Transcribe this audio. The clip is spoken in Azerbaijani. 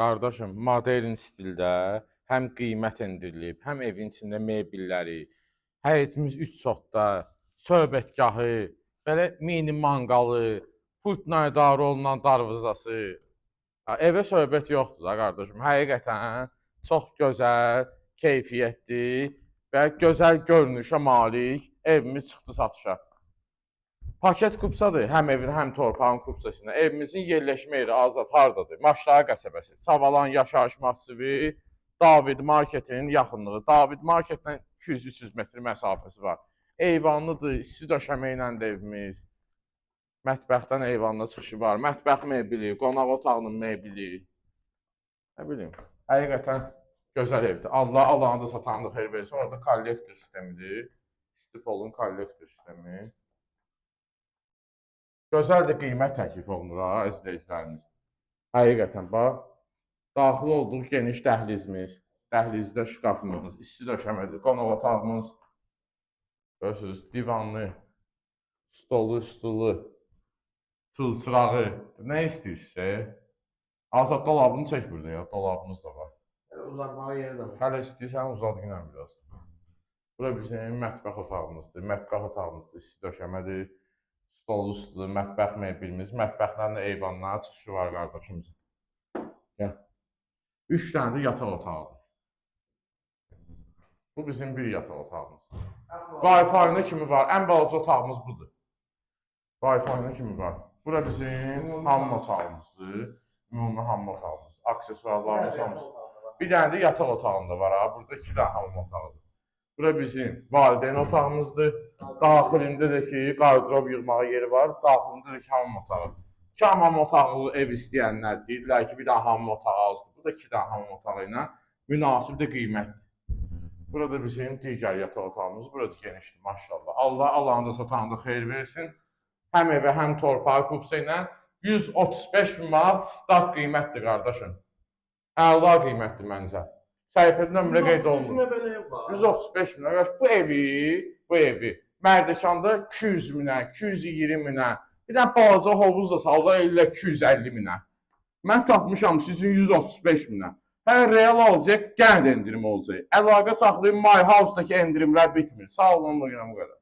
Qardaşım, modern stildə həm qiymət endirilib, həm evin içində mebelləri, həyətimiz 3 sotda, söhbətgahı, belə mini manqalı, pultla idarə olunan darvazası. Ha, evə söhbət yoxdur da qardaşım. Həqiqətən çox gözəl, keyfiyyətli və gözəl görünüşə malik evimiz çıxdı satışa. Paket kupçadır, həm evin, həm torpağın kupçasında. Evimizin yerləşmə yeri, Azad, hardadır? Maşlağı qəsəbəsi, Savalan yaşayış massivi, David Marketin yaxınlığı. David Marketdən 200-300 metr məsafəsi var. Eyvanlıdır, isti döşəmə ilə də evimiz. Mətbəxdən eyvanına çıxışı var. Mətbəx mebeli, qonaq otağının mebeli. Nə bilim, həqiqətən gözəl evdir. Allah alanı da satanı da xeyir versin. Orada kollektor sistemidir. İsti polun kollektor sistemi. Gözəl də qiymət təklif olunur ha, izləyicilərimiz. Həqiqətən bax, daxil olduğu geniş dəhlizimiz, dəhlizdə şkafımız, isti döşəmədir, qonaq otağımız, görürsünüz, divanlı, stolu, stulu, çılçırağı, nə istəyirsə. Azad, dolabını çək burada ya, dolabımız da var. Hələ uzatmağa yeri də var. Hələ istəyirsən uzat yenə biraz. Bura bizim mətbəx otağımızdır. Mətbəx otağımızdır, isti döşəmədir. Stol üstü, mətbəx mebelimiz, mətbəxdən də eyvanlara çıxışı var qardaşımızın. Gəl. Üç dənə də yataq otağıdır. Bu bizim bir yataq otağımız. Wi-Fi-nə kimi var. Ən balaca otağımız budur. Wi-Fi-nə kimi var. Bura bizim hamam otağımızdır. Ümumi hamam otağımız. Aksesuarlarımız hamısı. Bir dənə də yataq otağında var ha. Burada iki dənə hamam otağıdır. Bura bizim valideyn otağımızdır. Daxilində də ki, qardırob yığmağa yeri var. Daxilində də ki, hamam otağı. İki hamam otaqlı ev istəyənlər deyirlər ki, bir dənə hamam otağı azdır. Bu da iki dənə hamam otağı ilə münasib də qiymətdir. Burada bizim digər yataq otağımız. Burada genişdir, maşallah. Allah alanı da satanı da xeyir versin. Həm evə, həm torpağa kupça ilə 135 min manat start qiymətdir qardaşım. Əla qiymətdir məncə. Səhifədə nömrə qeyd olunur. 135 belə ev var. 135 min. Qardaş, bu evi Mərdəkanda 200 minə, 220 minə, bir dənə balaca hovuz da saldılar elə 250 minə. Mən tapmışam sizin 135 minə. Hər real alacaq, yenə də endirim olacaq. Əlaqə saxlayın, My House-dakı endirimlər bitmir. Sağ olun, bu günə bu qədər.